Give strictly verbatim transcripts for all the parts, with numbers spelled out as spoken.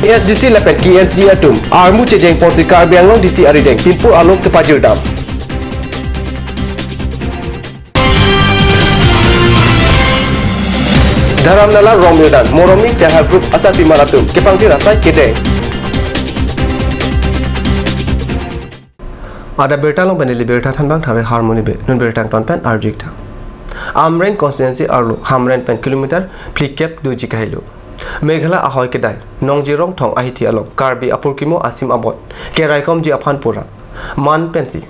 S D C lapen K N C atum armu chejeng ponsi Karbi Anglong D C arideng Pimpur along kepajir dam. Dharamnala Rongmyodan Moromi Self Help Group asarpimar atum kepangthir asai kedeng. Adap birta along pen neli birta thanbang thare harmoni be, non birta angton pen arju-ik tha. Amreng constituency arlo Hamren pen kilometer phlikep doji kahelo. Meghalaya ahoi kedai Nongjirong Thong ahithi along Karbi apurkimo asim abot keraikomji aphan pura man pensi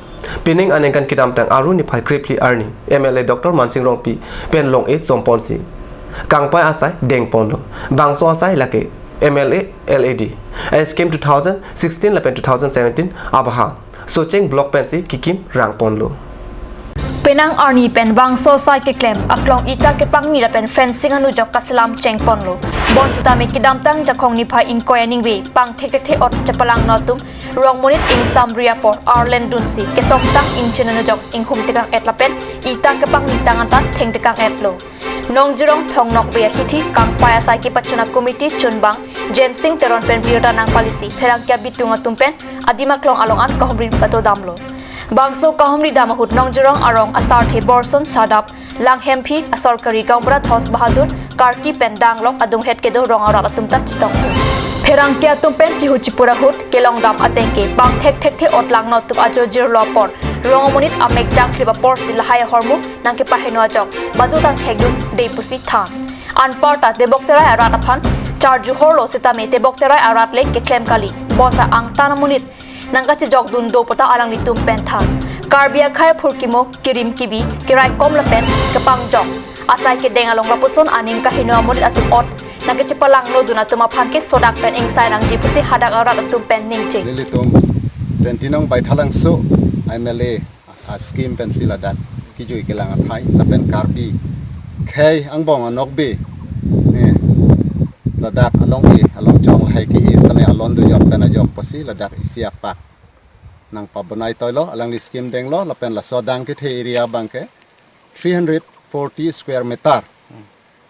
pining aningkan kedamtang Aru niphai krephli arni M L A Doctor Mansing Rongpi pen long-e somponsi kangpai asai dengponlo. Bangso asai lake M L A L A D scheme two thousand sixteen lapen two thousand seventeen abahang Socheng Block pensi kekim rangponlo. Penang arni pen bangso asai keklem aklong ita kepangni lapen fencing anujok kaselam chengponlo. Bonsitame kedamtang Jakhong niphai ingkoi aningve pangthekthekthe ot chepalangno atum rong monit ingsam ri apor arleng dunsi kesongtang ingchin anujok inghum tekang-et lapen ita kepangni tang anta thengtekang-et lo. Nongjirong Thong nokbe ahithi kangpai asai kepachun a committee chunbang Jensing Teron pen birta nangpalisi pherangke abitung atum pen adim aklong along an kahumri pato damlo. Bangso kahumri dam ahut Nongjirong arong asarthe Borson Chadap, Langhemphi asorkari gaonbura Thos Bahadur Karki pen danglok adunghet kedo rong arat atum ta chetong. Pherangke atum pen chihu chipur ahut kelong dam ateng ke pangthekthekthe ot langno atum ajo jirlo apor rong monit amek jangkhlip aporsi lahai ahormu nangkepaheno ajok badu ta thekdunde pusi than. Anparta tebok terai arat aphan charju horlo sitame tebok terai arat le keklem kali. Bonta angtan amonit nangkachejokdun do puta alanglitum pen than. Karbi akhei aphurkimo kirim kibi keraikom lapen kepangjok asai kedeng along lapuson aning kaheno amonit atum ot nangkachepalangnodun atum aphan ke sodak pen ingsai nangji pusi hadak arat atum pen ningje. Nelitum Twenty Nong Baithalangso M L A a scheme pensi ladak kejui kelang athai lapen Karbi khei angbong anokbe, eh, ladak along-e along chong lahai ke-e sitame alon dojok pen ajok pusi ladak isi apak nangpabonai toilo, alangli scheme denglo lapen laso adang kethe area abangke three hundred forty square meter.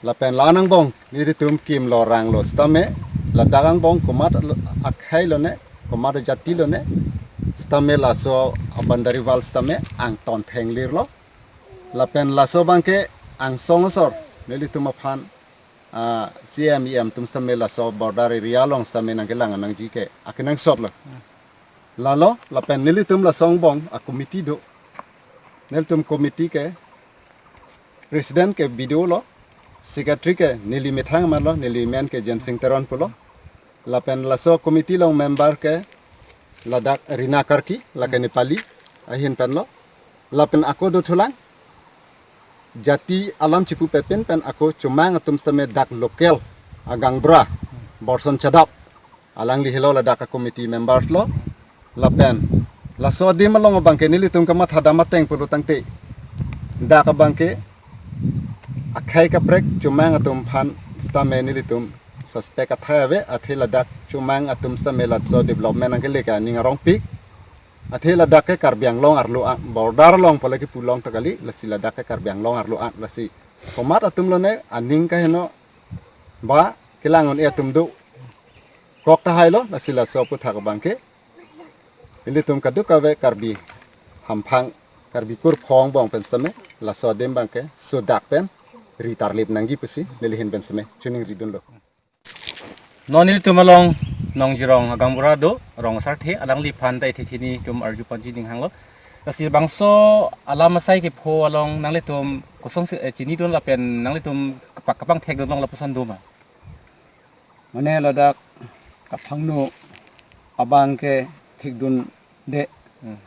Lapen la-an angbong nelitum kimlo ranglo sitame ladak angbong komat alo-, akhei lone, komat ajati lone, sitame laso a-boundary wall sitame angton thenglirlo. Lapen laso abangke angsong asor nelitum aphan, ah, C M E M atum sitame laso border area along sitame nangkelang nangji ke akenangsot lo. Lalo lapen nelitum laso angbong a-committee do. Nelitum committee ke president ke B D O lo, secretary ke neli methang amarlo, neli men ke Jensing Teron pulo. Lapen laso committee along member ke ladak Rina Karki, lake Nepali ahin penlo. Lapen ako dothulang jati alam chipupe pin pen ako chomang atum sitame dak local agaonbura Borson Chadap, alangli helo ladak a-committee members lo. Lapen laso adim along abangke nelitum kamatha dam ateng pulo tangte dak abangke akhei kaprek chomang atum aphan sitame nelitum suspect athai ave, athe ladak chomang atum sitame laso development nangkele ke aning arongpik. Athe ladak ke Karbi Anglong arlo an, border along pale kipu long ta kali, lasi ladak ke Karbi Anglong arlo an, lasi komat atum lone aning kaheno ba kelang un-e atum do. Kok tahai lo, lasi laso aputhak abangke ilitum kadokave Karbi hamphang, Karbi kurphong angbong pen sitame laso adim abangke sodak pen ri tarlip nangji pusi neli ahin pen sitame choningridunlo. Non nelitum along Nongjirong agaonbura do, rong asarthe, alangliphan ta ithi chini tum arju ponji ning hanglo. Lasi bangso alam asai kepho along nanglitum kosonsi, eh, chinidun lapen nanglitum kepak kepangthekdun long lapuson do ma? Mane ladak kaphangno abangke thekdunde. Hmm.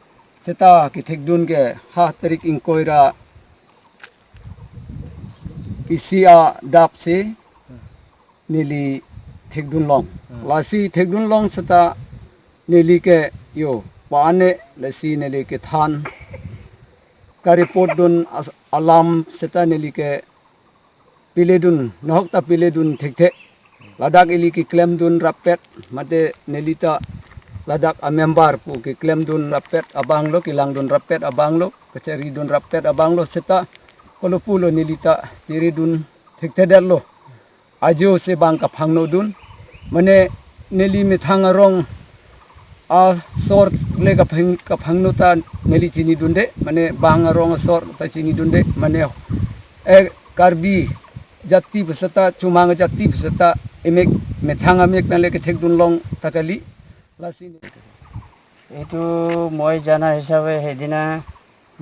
Seta kethekdun ke ha tarik ingkoi ra isi adap si neli thekdun long. Hmm. Lasi thekdun long seta neli ke yo pa-an-e, lasi neli kethan ka-report dun as-, alam seta neli ke piledun, nahok ta piledun thekthe. Ladak ili keklemdun rappet, mate neli ta ladak a-member pu keklemdun rappet abang lo, kelangdun rappet abang lo, kacheridun rappet abang lo, seta kolo pulo neli ta cheridun thekthedetlo. Ajo si bang kaphangnodun, mane neli methang arong asor le kaphang, kaphangno ta neli chinidunde, mane bang arong asor ta chinidunde, mane, eh, Karbi jati puseta, Chomang jati puseta, emek methang amek nangle kethekdunlong ta kali, lasi. এইটো মই জানা হিচাপে সেইদিনা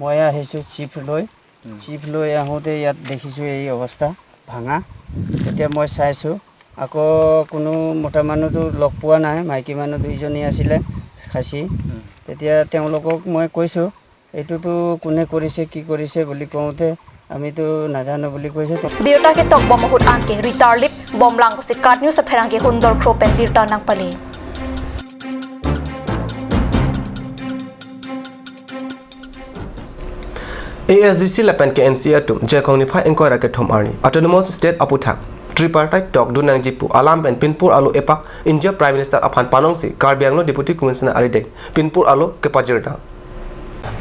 মই আহিছোঁ চিফ লৈ। উম। চিফ লৈ আহোঁতে ইয়াত দেখিছোঁ এই অৱস্থা ভাঙা। এতিয়া মই চাইছোঁ, আকৌ কোনো মতা মানুহটো লগ পোৱা নাই, মাইকী মানুহ দুইজনী আছিলে খাচী। উম। তেতিয়া তেওঁলোকক মই কৈছোঁ, এইটোতো কোনে কৰিছে, কি কৰিছে বুলি কওঁতে আমিতো নাজানো বুলি কৈছে। Birta ketokbom ahut anke ritarlip bomlang pusi KAT News apherangke Hundor Kro pen birta nangpale. A S D C lapen K N C A atum Jakong niphai ingkoi ra kethom arni Autonomous State aputhak tripartite talk dun nangji pu alam pen Pinpur alo epak India Prime Minister aphan panongsi Karbi Anglong Deputy Commissioner arideng Pinpur alo kepajirdam.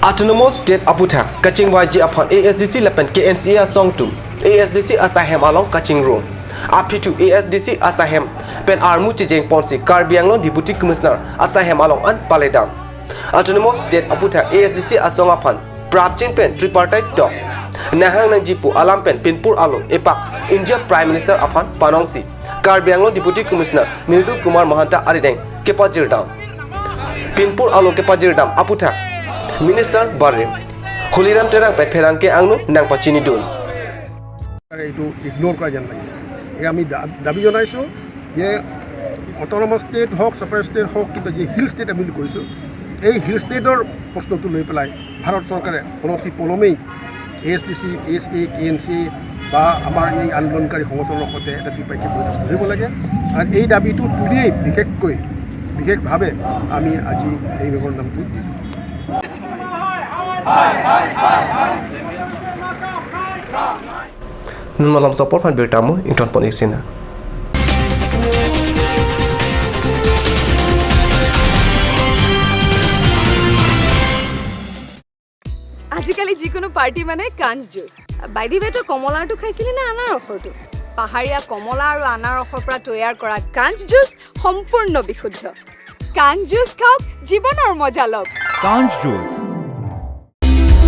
Autonomous State aputhak kachingvaiji aphan A S D C lapen K N C A asong atum, A S D C asaihem along kachingrum. Aphi thu A S D C asaihem pen armu chejeng ponsi Karbi Anglong Deputy Commissioner asaihem along an paledam. Autonomous State aputhak A S D C asong aphan prapjin pen tripartite talk nanghang nangji pu alam pen Pinpur alo epak India Prime Minister aphan panongsi Karbi Anglong Deputy Commissioner Mridul Kumar Mahanta arideng kepajirdam. Pinpur alo kepajirdam aputhak Minister Barlim Holiram Terang pen pherangke angno nangpachinidun. চৰকাৰে এইটো ইগন'ৰ কৰা যেন লাগিছে। এই আমি দা-, দাবী জনাইছোঁ যে অট'নমাছ ষ্টেট হওক, ছেপাৰেট ষ্টেট হওক, কিবা যি হিল ষ্টেট আমি বুলি কৈছোঁ, এই হিল ষ্টেটৰ প্ৰশ্নটো লৈ পেলাই ভাৰত চৰকাৰে অনতি পলমেই এ এছ ডি চি, কে এছ এ, কে এন চি বা আমাৰ এই আন্দোলনকাৰী সংগঠনৰ সৈতে এটা ত্ৰিপাক্ষিক বৈঠক বহিব লাগে। আৰু এই দাবীটো তুলিয়েই বিশেষকৈ, বিশেষভাৱে আমি আজি এই মেমৰেণ্ডামটো দিলোঁ। Nun malom sopor aphan birta mo ington pon ik sina. আজিকালি যিকোনো পাৰ্টি মানে কাঞ্চ জুচ। বাই দি ৱে, তই কমলাৰটো খাইছিলি নে আনাৰসৰটো? পাহাৰীয়া কমলা আৰু আনাৰসৰ পৰা তৈয়াৰ কৰা কাঞ্চ জুচ সম্পূৰ্ণ বিশুদ্ধ। কাঞ্চ জুচ খাওক, জীৱনৰ মজা লওক। Kanch Juice.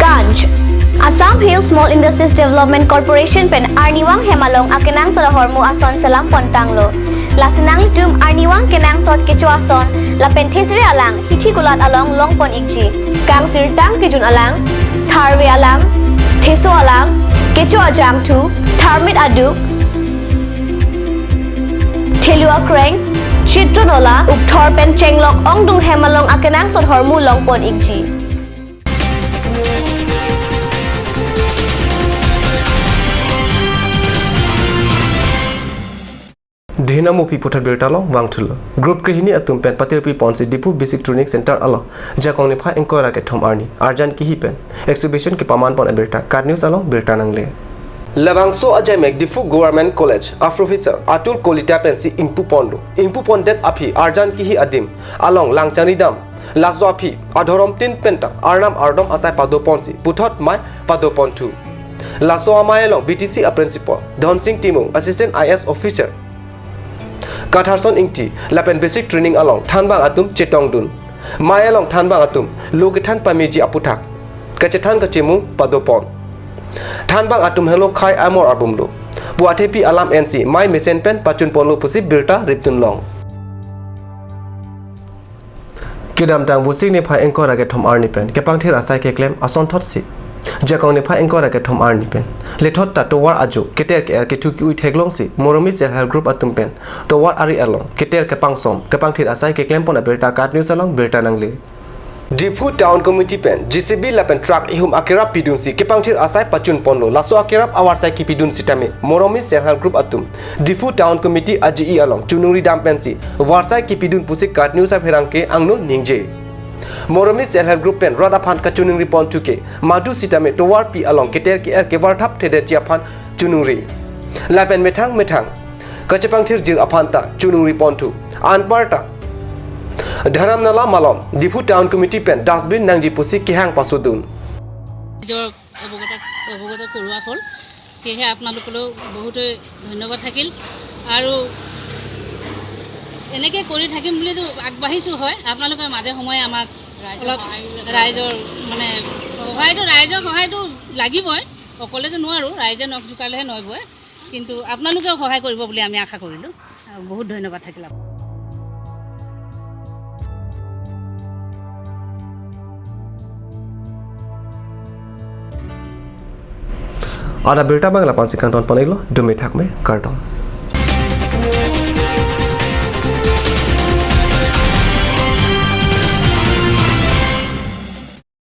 Kanch, Assam Hill Small Industries Development Corporation pen arnivang hem along akenangsot ahormu ason selam pontanglo. Lasi nanglitum arnivang kenangsot kecho ason lapen thesere alang hithi kulat along long pon ikji. Kangsirtang kejun alang, tharve alang, theso alang, kecho ajangthu, tharmit aduk, thelu akreng, chitro nola, ukthor pen chenglok ongdung hem along akenangsot ahormu long pon ikji. Dihina mupi puthot birta long vangthulo. Group krehini atum pen patirpi ponsi Diphu Basic Training Center along Jakong niphai ingkoi ra kethom arni arjan kihi pen exhibition kepaman pon abirta KAT News along birta nangle. Labangso ajaimek Diphu Government College a Professor Atul Kolita pensi ingpu ponlo. Ingpu pondet aphi arjan kihi adim along langchangridam. Laso aphi adhorom tin penta arnam ardom asai pado ponsi puthot mei pado ponthu. Laso amei along B T C a Principal Dhonsing Timung, Assistant I A S Officer Katharson Ingti lapen basic training along thanbang atum chetongdun. Mei along thanbang atum lo kethan pameji aputhak kachethan kachemung pado pon. Thanbang atum helo khai amor abumlo pu athepi alam ensi mei mesen pen pachun ponlo pusi birta ripdun long. Kedamtang Vosik niphai ingkoi ra kethom arni pen kepangthir asai keklem asonthotsi Jakong niphai ingkoi ra kethom arni pen lethot ta tovar ajo keter ke-er kethu ke-ui theklongsi Moromi Self Help Group atum pen tovar ari along keter kepangsom kepangthir asai keklem pon abirta KAT News along birta nangle. Diphu Town Committee pen J C B lapen truck ihum akerap pidunsi kepangthir asai pachun ponlo. Laso akerap avarsai kipidun sitame Moromi Self Help Group atum Diphu Town Committee aji along chunungridam pensi varsai kipidun pusi KAT News apherangke angno ningje. Moromi Self Help Group pen rat aphan kachunungri ponthu ke madu sitame tovarpi along keter ke-er kevarthap thedetji aphan chunungri. Lapen methang methang kachepangthirjir aphan ta chunungri ponthu. Anparta Dharamnala malom Diphu Town Committee pen dustbin nangji pusi kehang pasodun. নিজৰ অৱগত, অৱগত কৰোৱা হ'ল। সেয়েহে আপোনালোকলৈ বহুতেই ধন্যবাদ থাকিল। আৰু এনেকে কৰি থাকিম বুলিতো আগবাঢ়িছোঁ হয়। আপোনালোকে মাজে সময়ে আমাক অলপ ৰাইজৰ মানে সহায়টো, ৰাইজৰ সহায়টো লাগিবই, অকলেতো নোৱাৰোঁ, ৰাইজে নখ জোকাৰিলেহে নৈ বয়। কিন্তু আপোনালোকেও সহায় কৰিব বুলি আমি আশা কৰিলোঁ। আৰু বহুত ধন্যবাদ থাকিল আপোনাক। Ada berita abang lapu-an si kangton pon-iklo, dumi thakme, kardom.